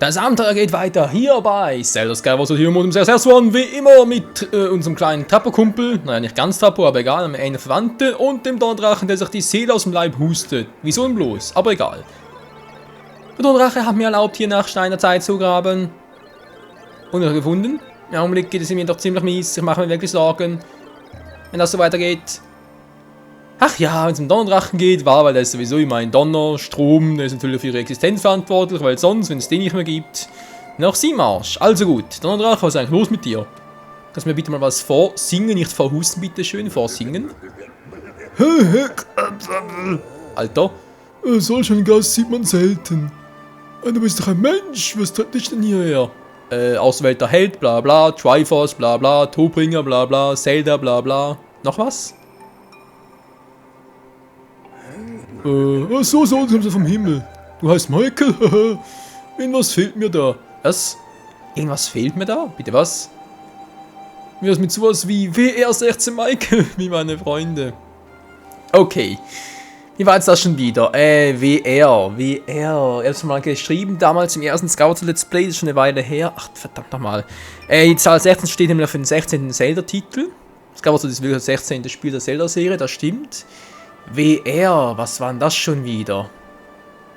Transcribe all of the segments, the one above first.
Das Abenteuer geht weiter hier bei Zelda Skyward Sword Modem CS1, wie immer mit unserem kleinen Trapper-Kumpel, naja nicht ganz Trapper, aber egal, eine Verwandte und dem Donnerdrachen, der sich die Seele aus dem Leib hustet. Wieso denn bloß? Aber egal. Der Donnerdrache hat mir erlaubt, hier nach Steiner Zeit zu graben. Und er gefunden. Im Augenblick geht es mir doch ziemlich mies, ich mache mir wirklich Sorgen, wenn das so weitergeht. Ach ja, wenn es um Donnerdrachen geht, weil der ist sowieso immer ein Donnerstrom, der ist natürlich für ihre Existenz verantwortlich, weil sonst, wenn es den nicht mehr gibt, noch sie im Arsch. Also gut, Donnerdrache, was ist eigentlich los mit dir? Kannst du mir bitte mal was vorsingen, nicht vorhusten, bitte schön, vorsingen? Alter. Solch einen Gast sieht man selten. Du bist doch ein Mensch, was treibt dich denn hierher? Auserwählter Held, bla bla, Triforce, bla bla, Todbringer, bla bla, Zelda, bla bla. Noch was? So, kommst du vom Himmel. Du heißt Michael, irgendwas fehlt mir da. Was? Irgendwas fehlt mir da? Bitte was? Wie das mit sowas wie WR16 Michael, wie meine Freunde. Okay. Wie war jetzt das schon wieder? WR. Erstmal geschrieben, damals im ersten Scout Let's Play, das ist schon eine Weile her. Ach, verdammt nochmal. Die Zahl 16 steht nämlich für den 16. Zelda-Titel. Scout ist wirklich das 16. Spiel der Zelda-Serie, das stimmt. WR, was war denn das schon wieder?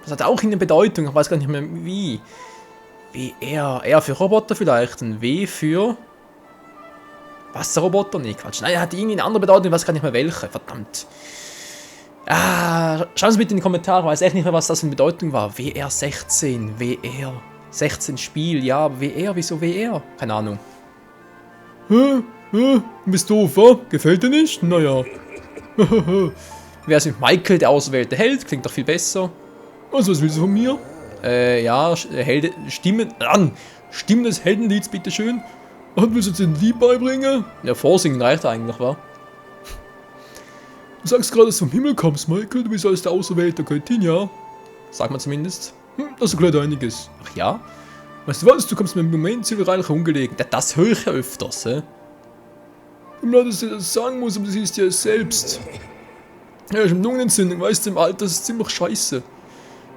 Das hat auch eine Bedeutung, ich weiß gar nicht mehr wie. WR, R für Roboter vielleicht, ein W für Wasserroboter? Nee, Quatsch. Nein, er hat irgendwie eine andere Bedeutung, ich weiß gar nicht mehr welche, verdammt. Schreiben Sie bitte in die Kommentare, ich weiß echt nicht mehr, was das für eine Bedeutung war. WR 16, WR 16 Spiel, ja, aber WR, wieso WR? Keine Ahnung. Du bist doof, wa? Gefällt dir nicht? Naja. Wer ist mit Michael, der auserwählte Held? Klingt doch viel besser. Also, was willst du von mir? Ja, Stimmen des Heldenlieds, bitteschön. Und willst du uns ein Lied beibringen? Ja, vorsingen reicht eigentlich, wa? Du sagst gerade, dass du vom Himmel kommst, Michael. Du bist als der auserwählte Göttin, ja? Sagt man zumindest. Das erklärt einiges. Ach ja? Weißt du was? Du kommst mir im Moment ziemlich reichlich ungelegen. Ja, das höre ich ja öfters, hä? Tut mir leid, dass ich das sagen muss, aber das ist ja es selbst. Ja, ich habe Lungenentzündung, weißt du, im Alter ist es ziemlich scheiße.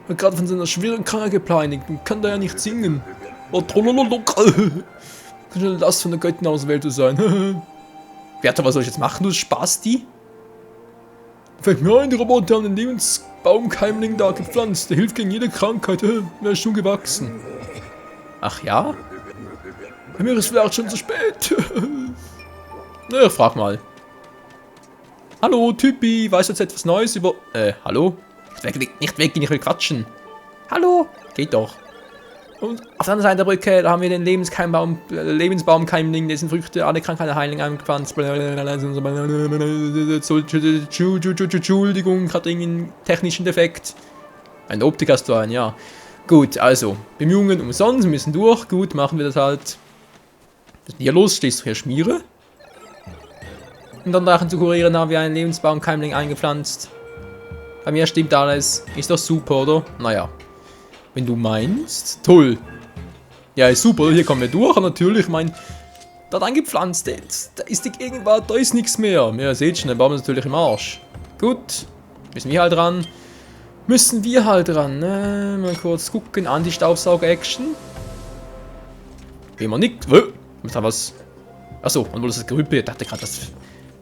Er hat gerade von seiner schweren Krankheit gepeinigt und kann da ja nicht singen. Oh, kann schon das von der Göttin ausgewählt sein. Bertha, was soll ich jetzt machen, du Spasti? Fällt mir ein, die Roboter haben den Lebensbaumkeimling da gepflanzt. Der hilft gegen jede Krankheit. Er ist schon gewachsen. Ach ja? Bei mir ist es vielleicht schon zu spät. Na, frag mal. Hallo, Typi, weißt du jetzt etwas Neues über... hallo? Nicht weggehen, ich will quatschen. Hallo? Geht doch. Und auf der anderen Seite der Brücke, da haben wir den Lebensbaumkeimling, dessen Früchte alle Krankheiten heilen angepflanzt. Entschuldigung, gerade irgendeinen technischen Defekt. Eine Optik hast du einen, ja. Gut, also, Bemühungen umsonst, wir müssen durch. Gut, machen wir das halt. Was ist denn hier los? Stehst du hier Schmiere? Um dann Drachen zu kurieren, haben wir einen Lebensbaumkeimling eingepflanzt. Bei mir stimmt alles. Ist doch super, oder? Naja. Wenn du meinst. Toll. Ja, ist super. Hier kommen wir durch. Natürlich, ich meine, da hat eingepflanzt. Da ist die Gegenwart, da ist nichts mehr. Ja, seht schon, dann bauen wir uns natürlich im Arsch. Gut. Müssen wir halt dran. Mal kurz gucken. Anti-Staubsauger-Action. Wie man nicht. Was? Achso, und wo das Gerüppe? Ich dachte gerade,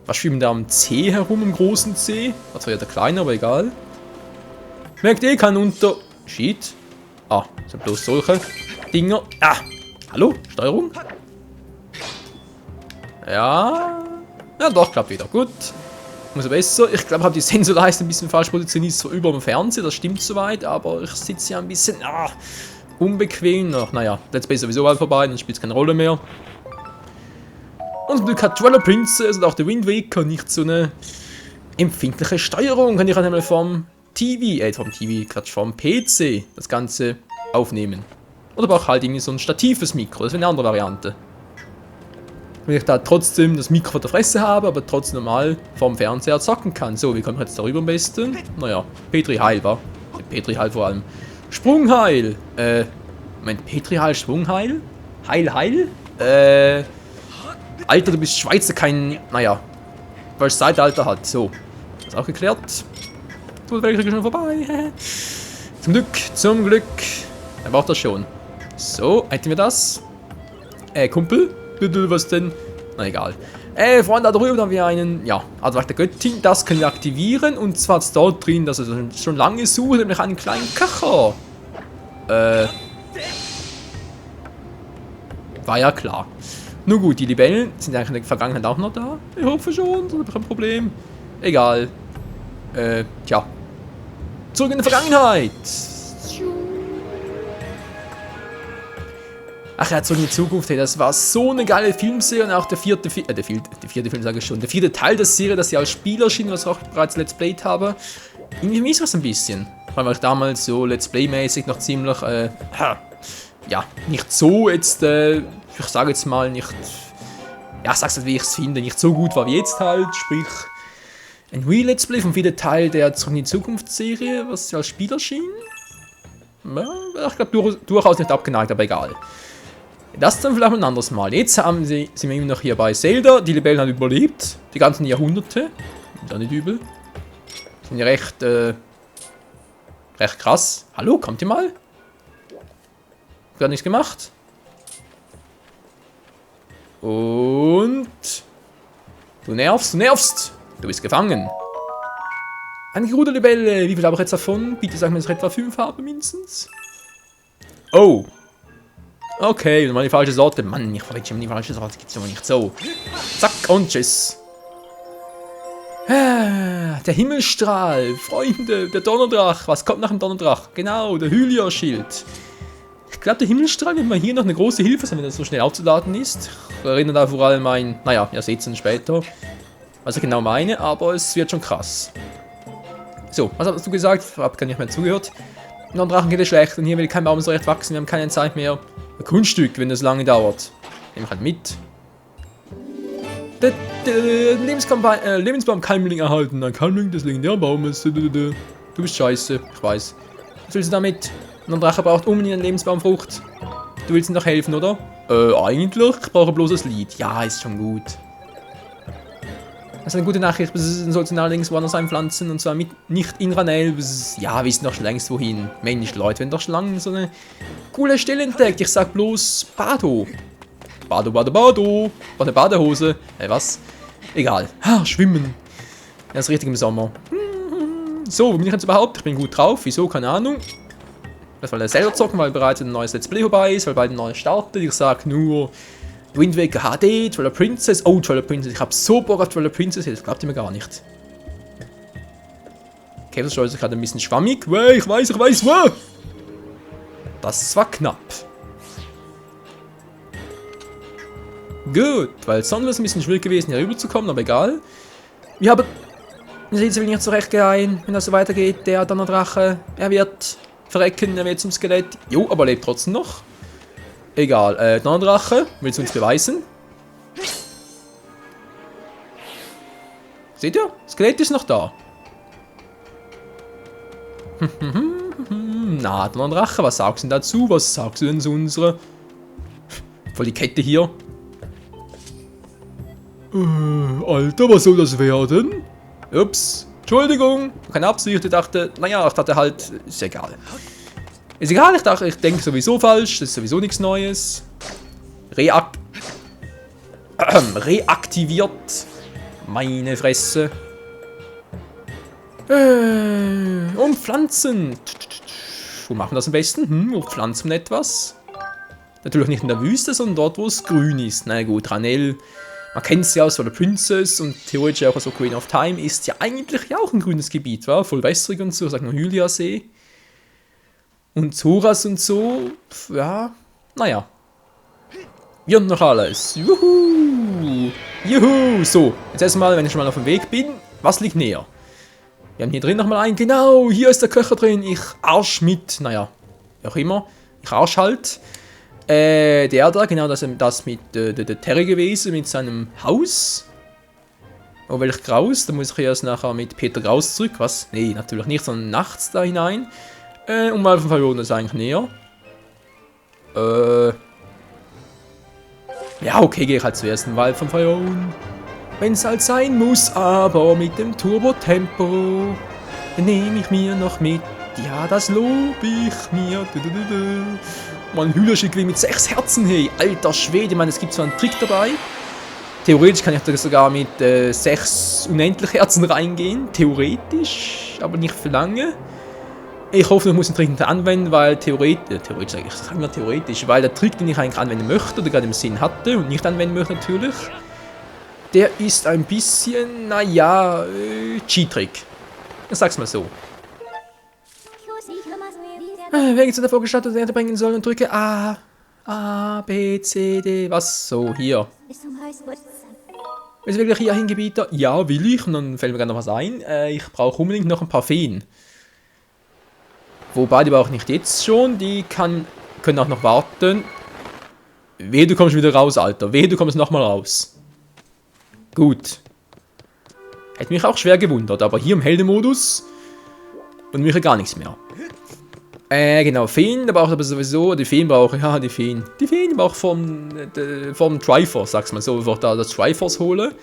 was schwimmt da am C herum, im großen C? Das war ja der kleine, aber egal. Merkt eh keinen Unterschied. Ah, sind bloß solche Dinger. Ah, hallo? Steuerung? Ja. Ja, doch, klappt wieder. Gut. Muss besser. Ich glaube, ich habe die Sensorleiste ein bisschen falsch positioniert. Zwar über dem Fernseher, das stimmt soweit, aber ich sitze ja ein bisschen unbequem noch. Naja, Let's Play sowieso bald vorbei, dann spielt es keine Rolle mehr. Und zum Glück hat Twilight Princess und auch der Wind Waker nicht so eine empfindliche Steuerung. Kann ich einmal vom vom PC das Ganze aufnehmen. Oder aber auch halt irgendwie so ein statives Mikro, das wäre eine andere Variante. Wenn ich da trotzdem das Mikro vor der Fresse habe, aber trotzdem normal vom Fernseher zocken kann. So, wie kommen wir jetzt darüber am besten? Naja, Petri Heil, wa? Petri Heil vor allem. Sprungheil! Moment, Petri Heil, Sprungheil? Heil? Alter, du bist Schweizer, naja, weil es Zeitalter hat. So, ist auch geklärt. Gut, Weltkrieg ist schon vorbei. Zum Glück. Er braucht das schon. So, hätten wir das? Kumpel? Was denn? Na egal. Freunde, da drüben haben wir einen, ja, Artefakt der Göttin. Das können wir aktivieren. Und zwar ist dort drin, dass er schon lange sucht, nämlich einen kleinen Köcher. War ja klar. Nun gut, die Libellen sind eigentlich in der Vergangenheit auch noch da. Ich hoffe schon, das ist kein Problem. Egal. Tja. Zurück in die Vergangenheit. Ach ja, zurück in die Zukunft. Hey, das war so eine geile Filmserie und auch der vierte Film, sage ich schon, der vierte Teil der Serie, dass sie als Spiel erschien, was ich auch bereits Let's Played habe. Irgendwie vermisse ich es ein bisschen. Weil ich damals so Let's Play-mäßig noch ziemlich, ja, nicht so jetzt, ich sage jetzt mal nicht, ja, sag's halt, wie ich es finde, nicht so gut war wie jetzt halt, sprich, ein Re-Let's Play vom vierten Teil der Zurück in die Zukunft-Serie, was als Spiel erschien. Ja, ich glaube durchaus nicht abgeneigt, aber egal. Das dann vielleicht ein anderes Mal. Jetzt sind wir immer noch hier bei Zelda. Die Libellen haben überlebt. Die ganzen Jahrhunderte. Ist auch nicht übel. Sind ja recht krass. Hallo, kommt ihr mal? Gar nichts gemacht. Und... Du nervst. Du bist gefangen. Eine geruhte Libelle. Wie viel habe ich jetzt davon? Bitte sag mir, es etwa 5 Farben mindestens. Oh. Okay, mal die falsche Sorte. Mann, ich verrate schon die falsche Sorte. Gibt's aber nicht so. Zack und tschüss. Der Himmelstrahl. Freunde, der Donnerdrach. Was kommt nach dem Donnerdrach? Genau, der Hylia-Schild. Ich glaube, der Himmelstrahl wird mal hier noch eine große Hilfe sein, wenn das so schnell aufzuladen ist. Ich erinnere da vor allem ein... Naja, ihr seht es dann später. Was ich genau meine, aber es wird schon krass. So, was hast du gesagt? Ich habe gar nicht mehr zugehört. Noch ein Drachen geht es schlecht und hier will kein Baum so recht wachsen. Wir haben keine Zeit mehr. Ein Kunststück, wenn das lange dauert. Nehme ich halt mit. Lebensbaum-Keimling erhalten. Ein Keimling des legendären Baumes. Du bist scheiße, ich weiß. Was willst du damit? Ein Drache braucht unbedingt eine Lebensbaumfrucht. Du willst ihm doch helfen, oder? Eigentlich. Ich brauche bloß das Lied. Ja, ist schon gut. Das ist eine gute Nachricht. Wir sollten allerdings woanders einpflanzen. Und zwar nicht in Ranel. Ja, wissen doch schon längst wohin. Mensch, Leute, wir haben doch schon lange so eine coole Stelle entdeckt. Ich sag bloß Bado. Bado. War eine Badehose. Was? Egal. Schwimmen. Das ist richtig im Sommer. So, wo bin ich jetzt überhaupt? Ich bin gut drauf. Wieso? Keine Ahnung. Das weil er selber zocken, weil bereits ein neues Let's Play vorbei ist, weil bald ein neues startet. Ich sag nur Wind Waker HD, Twilight Princess. Oh, Twilight Princess. Ich hab so Bock auf Twilight Princess. Das glaubt ihr mir gar nicht. Okay, das ist gerade ein bisschen schwammig. Ich weiß. Das war knapp. Gut, weil sonst wäre es ein bisschen schwierig gewesen, hier rüber zu kommen, aber egal. Wir haben... Ihr seht, sie will nicht zurechtgehen, wenn das so weitergeht. Der Donnerdrache, er wird verrecken, er wird zum Skelett. Jo, aber lebt trotzdem noch. Egal, Donnerdrache, willst du uns beweisen? Seht ihr? Das Skelett ist noch da. Na, Donnerdrache, was sagst du denn dazu? Was sagst du denn zu unserer... Voll die Kette hier. Alter, was soll das werden? Ups, Entschuldigung, keine Absicht. Ich dachte, naja, ich dachte halt, ist egal. Ist egal, ich denke sowieso falsch, das ist sowieso nichts Neues. Reaktiviert. Meine Fresse. Und Pflanzen. Wo machen wir das am besten? Wo pflanzen wir etwas? Natürlich nicht in der Wüste, sondern dort, wo es grün ist. Na gut, Ranel. Man kennt es ja aus Twilight Princess und theoretisch auch aus Ocarina of Time ist ja eigentlich auch ein grünes Gebiet, war voll wässrig und so, ich sag nur Hylia-See. Und Zoras und so, ja, naja. Wir haben noch alles. Juhu! Juhu! So, jetzt erstmal, wenn ich schon mal auf dem Weg bin, was liegt näher? Wir haben hier drin nochmal einen, genau, hier ist der Köcher drin, ich arsch mit, naja, wie auch immer, ich arsch halt. Der da, genau, das mit der Terry gewesen, mit seinem Haus. Oh, welch Graus, da muss ich erst nachher mit Peter Graus zurück, was? Nee, natürlich nicht, sondern nachts da hinein. Und mal von Verloren ist eigentlich näher. Ja, okay, gehe ich halt zuerst in den Wald von Verloren. Wenn es halt sein muss, aber mit dem Turbo-Tempo nehme ich mir noch mit. Ja, das lob ich mir. Mein Hühnerstück mit 6 Herzen, hey. Alter Schwede, ich meine, es gibt zwar einen Trick dabei. Theoretisch kann ich da sogar mit 6 unendlich Herzen reingehen. Theoretisch, aber nicht für lange. Ich hoffe, ich muss den Trick nicht anwenden, weil theoretisch sage ich, sagen wir theoretisch, weil der Trick, den ich eigentlich anwenden möchte, oder gerade im Sinn hatte und nicht anwenden möchte natürlich, der ist ein bisschen, naja, Cheat-Trick. Ich sag's mal so. Wer jetzt davor gestattet, Erde bringen soll und drücke A, B, C, D, was so, hier. Willst du wirklich hier hin, Gebieter? Ja, will ich, und dann fällt mir gerade noch was ein. Ich brauche unbedingt noch ein paar Feen. Wobei, die brauche ich nicht jetzt schon, die können auch noch warten. Wehe, du kommst wieder raus, Alter. Wehe, du kommst nochmal raus. Gut. Hätte mich auch schwer gewundert, aber hier im Heldemodus und mich gar nichts mehr. Genau, Feen, da brauche ich aber sowieso, die Feen brauche ich, ja, die Feen. Die Feen brauche ich vom Triforce, sag's mal so, bevor ich da das Triforce hole.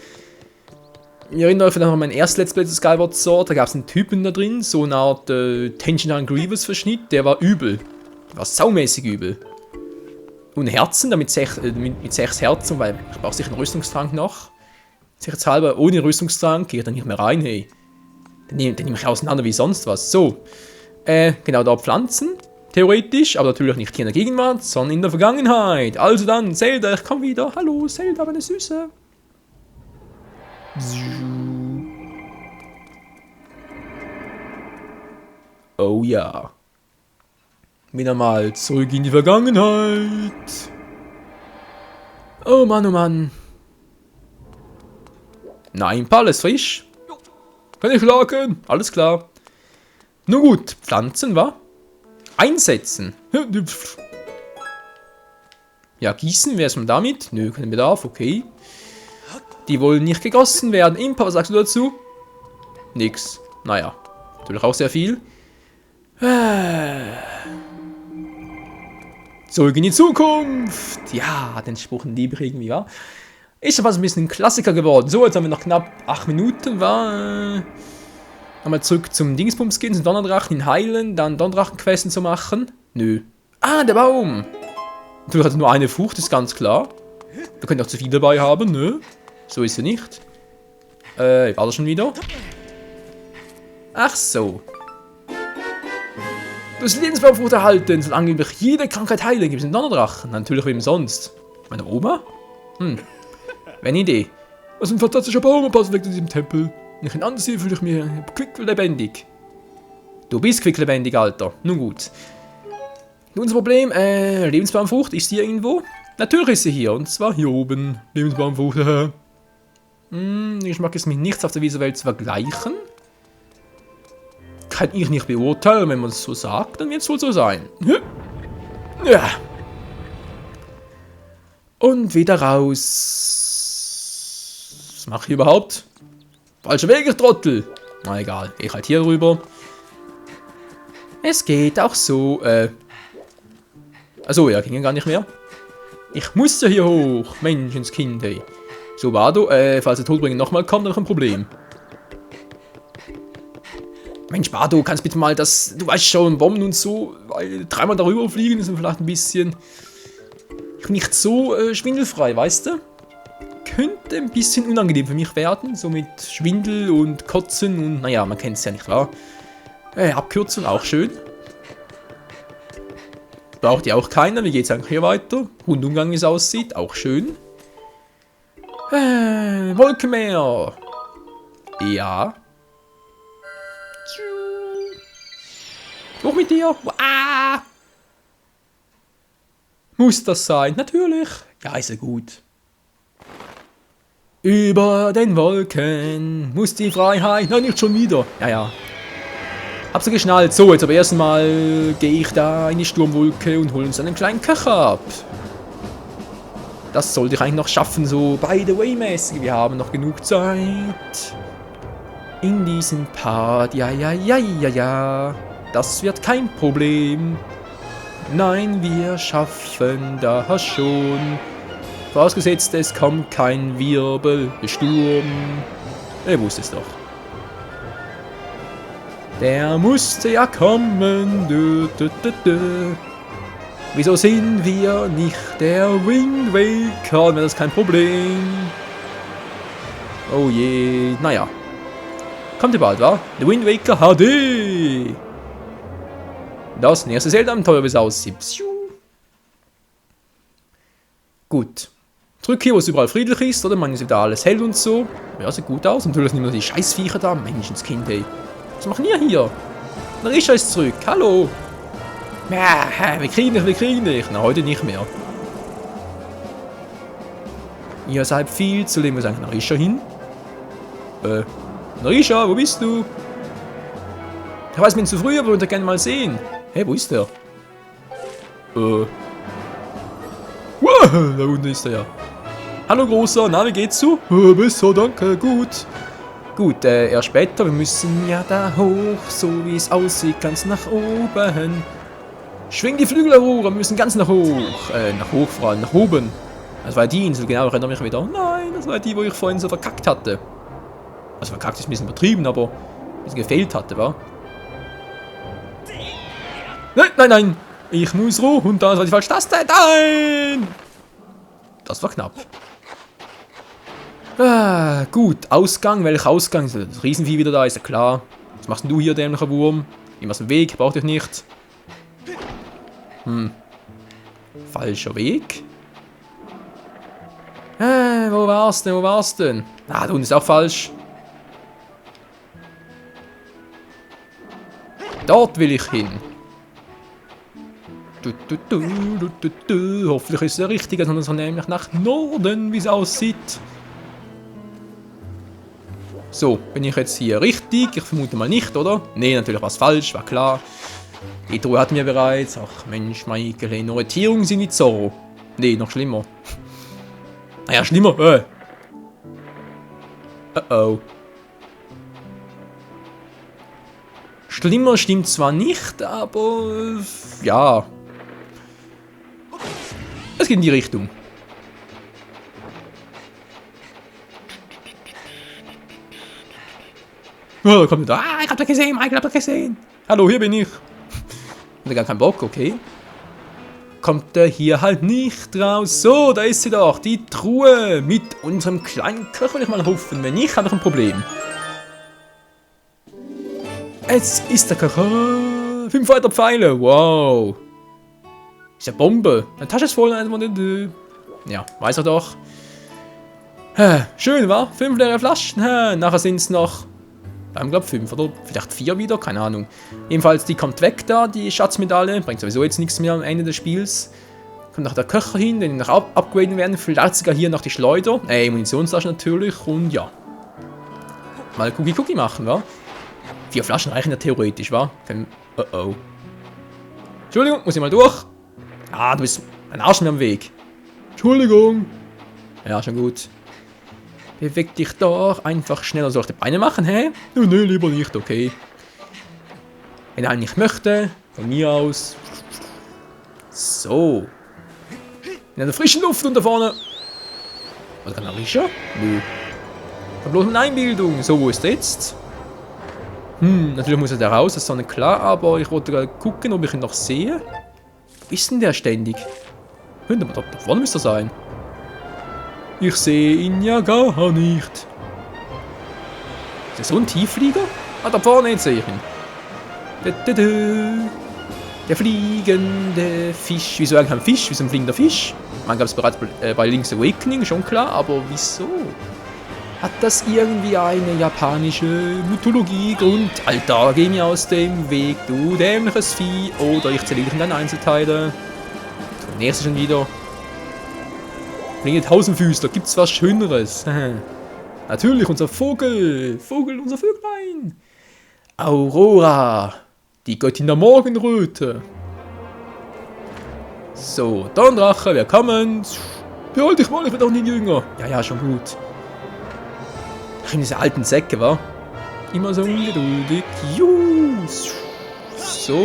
Ich erinnere euch noch an mein erstes Let's Play zu Skyward Sword, da gab es einen Typen da drin, so eine Art Tension Grievous Verschnitt, der war übel. Der war saumäßig übel. Und Herzen, damit mit 6 Herzen, weil ich brauche sicher einen Rüstungstrank noch. Sicherheitshalber, ohne Rüstungstrank gehe ich da nicht mehr rein, hey. Den nehme ich auseinander wie sonst was. So, genau, da Pflanzen, theoretisch, aber natürlich nicht hier in der Gegenwart, sondern in der Vergangenheit. Also dann, Zelda, ich komm wieder. Hallo, Zelda, meine Süße. Oh ja. Wieder mal zurück in die Vergangenheit. Oh Mann, oh Mann. Nein, alles frisch. Kann ich schlagen? Alles klar. Nun gut, Pflanzen, wa? Einsetzen. Ja, gießen, wer ist man damit? Nö, keinen Bedarf, okay. Die wollen nicht gegossen werden. Impa, was sagst du dazu? Nix. Naja, natürlich auch sehr viel. Zurück in die Zukunft. Ja, den Spruch liebe ich irgendwie, wa? Ist aber ein bisschen ein Klassiker geworden. So, jetzt haben wir noch knapp 8 Minuten, wa? Einmal zurück zum Dingsbums gehen, zum Donnerdrachen, ihn heilen, dann Donnerdrachen-Questen zu machen. Nö. Ah, der Baum. Natürlich hat er nur eine Frucht, ist ganz klar. Wir können auch zu viel dabei haben, nö. So ist er nicht. War das schon wieder? Ach so. Du hast Lebensbaumfrucht erhalten, soll angeblich jede Krankheit heilen, gibt es einen Donnerdrachen. Natürlich wem sonst. Meine Oma? Wenn Idee. Was ein fantastischer Baum, passt weg zu diesem Tempel. Wenn ich ihn ansehe, fühle ich mich quicklebendig. Du bist quicklebendig, Alter. Nun gut. Nun unser Problem, Lebensbaumfrucht, ist sie irgendwo? Natürlich ist sie hier, und zwar hier oben. Lebensbaumfrucht, Ich mag es mit nichts auf der Visuwelt zu vergleichen. Kann ich nicht beurteilen, wenn man es so sagt, dann wird es wohl so sein. Ja. Und wieder raus. Was mache ich überhaupt? Falscher Weg, ich Trottel. Na egal, ich halt hier rüber. Es geht auch so, Achso, ja, ging ja gar nicht mehr. Ich muss ja hier hoch, Menschenskind, hey. So, Bardo, falls der Todbringer nochmal kommt, dann noch ein Problem. Mensch, Bardo, kannst bitte mal das, du weißt schon, Bomben und so, weil 3-mal darüber fliegen ist vielleicht ein bisschen nicht so schwindelfrei, weißt du? Könnte ein bisschen unangenehm für mich werden, so mit Schwindel und Kotzen und, naja, man kennt es ja nicht wahr. Abkürzung, auch schön. Braucht ja auch keiner, wie geht's eigentlich hier weiter? Rundumgang, wie es aussieht, auch schön. Wolkenmeer. Ja. Hoch mit dir. Ah. Muss das sein? Natürlich. Ja, ist ja gut. Über den Wolken muss die Freiheit... Nein, nicht schon wieder. Ja, ja. Hab's ja geschnallt. So, jetzt aber erstmal gehe ich da in die Sturmwolke und hole uns einen kleinen Köcher ab. Das sollte ich eigentlich noch schaffen, so by the way mäßig. Wir haben noch genug Zeit. In diesem Part. Ja, ja, ja, ja, ja. Das wird kein Problem. Nein, wir schaffen das schon. Vorausgesetzt, es kommt kein Wirbelsturm. Er wusste es doch. Der musste ja kommen. Wieso sind wir nicht der Wind Waker? Wäre das kein Problem? Oh je. Naja. Kommt ihr bald, wa? The Wind Waker HD! Das nächste Zelda-Abenteuer, wie es aussieht. Psiu. Gut. Zurück hier, wo es überall friedlich ist, oder? Man ist wieder alles hell und so. Ja, sieht gut aus. Natürlich sind immer die Scheißviecher da. Menschenskind, ey. Was machen ihr hier? Narisha ist zurück. Hallo. Ja, wir kriegen dich. Na, heute nicht mehr. Ihr seid viel zu leben. Wo ist eigentlich Narisha hin? Narisha, wo bist du? Ich weiß, ich bin zu früh, aber ich würde gerne mal sehen. Hey, wo ist der? Wow, da unten ist er ja. Hallo Großer, na, wie geht's so? Besser, danke, gut. Gut, erst später, wir müssen ja da hoch, so wie es aussieht, ganz nach oben. Schwing die Flügel hoch, wir müssen ganz nach hoch. Nach hoch, vor allem nach oben. Das war die Insel, genau, ich erinnere mich wieder. Nein, das war die, wo ich vorhin so verkackt hatte. Also verkackt ist ein bisschen übertrieben, aber ein bisschen gefehlt hatte, wa? Nein, nein, nein! Ich muss runter, das war die falsche Taste. Nein! Das war knapp. Ah, gut, Ausgang, welcher Ausgang? Das Riesenvieh wieder da, ist ja klar. Was machst denn du hier, dämlicher Wurm? Immer aus dem Weg, braucht euch nicht. Falscher Weg. Wo war's denn? Ah, da unten ist auch falsch. Dort will ich hin. Hoffentlich ist es der richtige, sondern nämlich nach Norden, wie es aussieht. So, bin ich jetzt hier richtig? Ich vermute mal nicht, oder? Nee, natürlich war es falsch, war klar. Die Truhe hatten wir bereits. Ach Mensch, Michael, eine Orientierung sind nicht so. Nee, noch schlimmer. Naja, schlimmer. Oh. Schlimmer stimmt zwar nicht, aber ja. Es geht in die Richtung. Oh, da kommt er. Ah, ich hab dich gesehen, Michael, hab dich gesehen. Hallo, hier bin ich. Hat er gar keinen Bock, okay. Kommt er hier halt nicht raus. So, da ist sie doch, die Truhe mit unserem kleinen Koch, will ich mal hoffen. Wenn nicht, habe ich ein Problem. Es ist der Koch. 5 weitere Pfeile, wow. Ist ja Bombe. Eine Tasche ist voll. Ja, weiß er doch. Schön, wa? 5 leere Flaschen. Nachher sind es noch... Ich glaube 5 oder vielleicht 4 wieder, keine Ahnung. Jedenfalls, die kommt weg da, die Schatzmedaille. Bringt sowieso jetzt nichts mehr am Ende des Spiels. Kommt noch der Köcher hin, den noch upgraden werden. Vielleicht sogar hier noch die Schleuder. Munitionstasche natürlich. Und ja. Mal Cookie machen, wa? 4 Flaschen reichen ja theoretisch, wa? Oh. Entschuldigung, muss ich mal durch. Ah, du bist ein Arsch mir am Weg. Entschuldigung. Ja, schon gut. Beweg dich doch einfach schneller. Soll ich die Beine machen, hä? Nee, lieber nicht. Okay. Wenn er nicht möchte, von mir aus. So. In der frischen Luft und da vorne. Was kann er riechen? Nö. Aber bloß mit Einbildung. So, wo ist er jetzt? Natürlich muss er da raus, das ist sonne klar, aber ich wollte gerade gucken, ob ich ihn noch sehe. Wo ist denn der ständig? Da vorne müsste er sein. Ich sehe ihn ja gar nicht. Ist das so ein Tiefflieger? Ah, da vorne, jetzt sehe ich ihn. Der fliegende Fisch. Wieso eigentlich ein Fisch? Wieso ein fliegender Fisch? Man gab es bereits bei Link's Awakening, schon klar, aber wieso? Hat das irgendwie eine japanische Mythologie-Grund? Alter, geh mir aus dem Weg, du dämliches Vieh. Oder ich zerlege dich in deine Einzelteile. So, nächstes schon wieder. Fliegende Tausendfüßler, gibt's was Schöneres? Natürlich, unser Vogel. Unser Vöglein. Aurora. Die Göttin der Morgenröte. So, Dorndrache, wir kommen. Behalte dich mal, ich bin doch nie jünger. Ja, schon gut. Ach, in diese alten Säcke, wa? Immer so ungeduldig. So.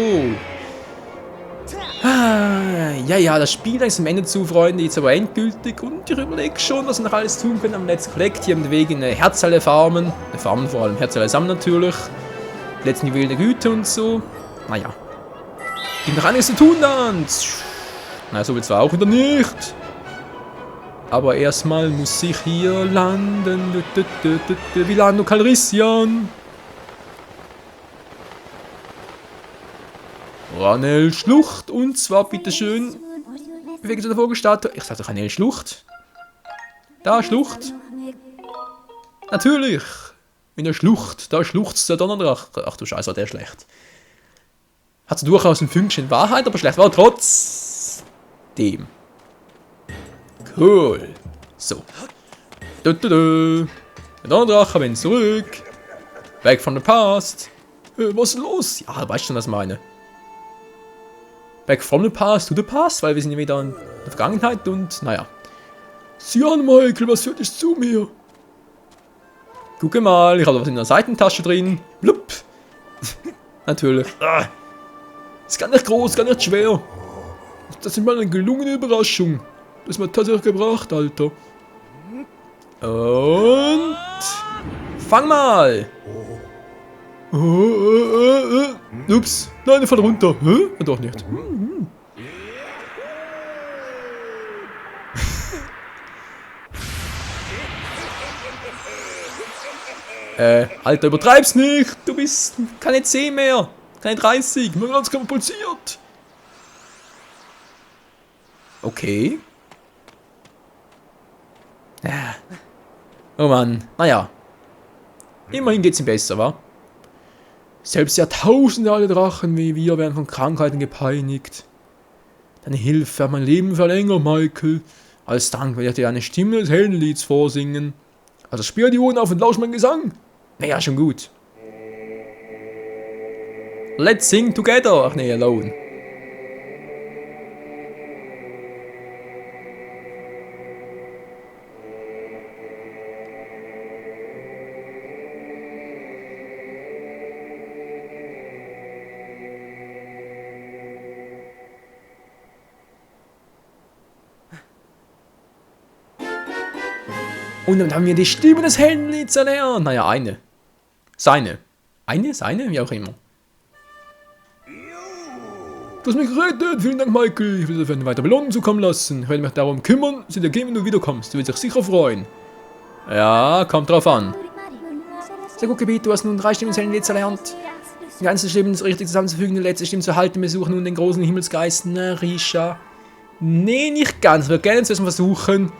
Ja, das Spiel ist am Ende zu, Freunde, jetzt aber endgültig. Und ich überlege schon, was wir noch alles tun können am Let's Collect. Hier am Weg in Herzhalle farmen. Farmen vor allem, Herzhalle sammeln natürlich. Letzten Juwelen der Güte und so. Naja. Gibt noch einiges zu tun dann. Na, so will zwar auch wieder nicht. Aber erstmal muss ich hier landen. Wie Lando Calrissian. Ranel Schlucht. Und zwar bitteschön. Bewegt der Vogelstatue. Ich sag doch Ranel Schlucht. Da, Schlucht. Natürlich. In der Schlucht. Da schluchzt der Donnerdrache. Ach du Scheiße, war der schlecht. Hat so durchaus ein Fünkchen Wahrheit, aber schlecht war er trotzdem. Cool. So. Der Donnerdrache, bin zurück. Back from the past. Was ist los? Ja, weißt schon, was ich meine. Back from the past to the past, weil wir sind ja wieder in der Vergangenheit und naja. Sieh an, Michael, was führt dich zu mir? Gucke mal, ich habe was in der Seitentasche drin. Blub. Natürlich. Ist gar nicht groß, gar nicht schwer. Das ist mal eine gelungene Überraschung. Das ist mir tatsächlich gebracht, Alter. Und... Fang mal! Ups, nein, er fällt runter. Hä? Doch nicht. Alter, übertreib's nicht! Du bist keine 10 mehr! Keine 30! Mein Ganzes katapultiert. Okay. Ja. Oh Mann, naja. Immerhin geht's ihm besser, wa? Selbst Jahrtausende alte Drachen wie wir werden von Krankheiten gepeinigt. Deine Hilfe hat mein Leben verlängert, Michael. Als Dank werde ich dir eine Stimme des Heldenlieds vorsingen. Also spür die Ohren auf und lausch meinen Gesang. Naja, schon gut. Let's sing together. Ach nee, alone. Und dann haben wir die Stimme des Heldenlieds erlernt. Naja, eine. Seine. Eine? Seine? Wie auch immer. Du hast mich gerettet. Vielen Dank, Michael. Ich will dir für eine weitere Belohnung zukommen lassen. Ich werde mich darum kümmern, dass du dir geben, wenn du wiederkommst. Du wirst dich sicher freuen. Ja, kommt drauf an. Sehr gut, Gebiet. Du hast nun 3 Stimmen des Heldenlieds erlernt. Die ganzen Stimmen richtig zusammenzufügen, die letzte Stimme zu halten. Wir suchen nun den großen Himmelsgeist Narisha. Nee, nicht ganz. Wir werden zuerst mal versuchen,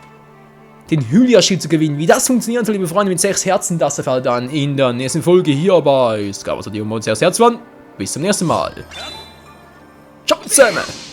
den Hylia-Schild zu gewinnen. Wie das funktionieren soll, liebe Freunde, mit 6 Herzen, das erfahrt dann in der nächsten Folge hier bei Star Wars die 6 Herz waren. Bis zum nächsten Mal. Ciao zusammen!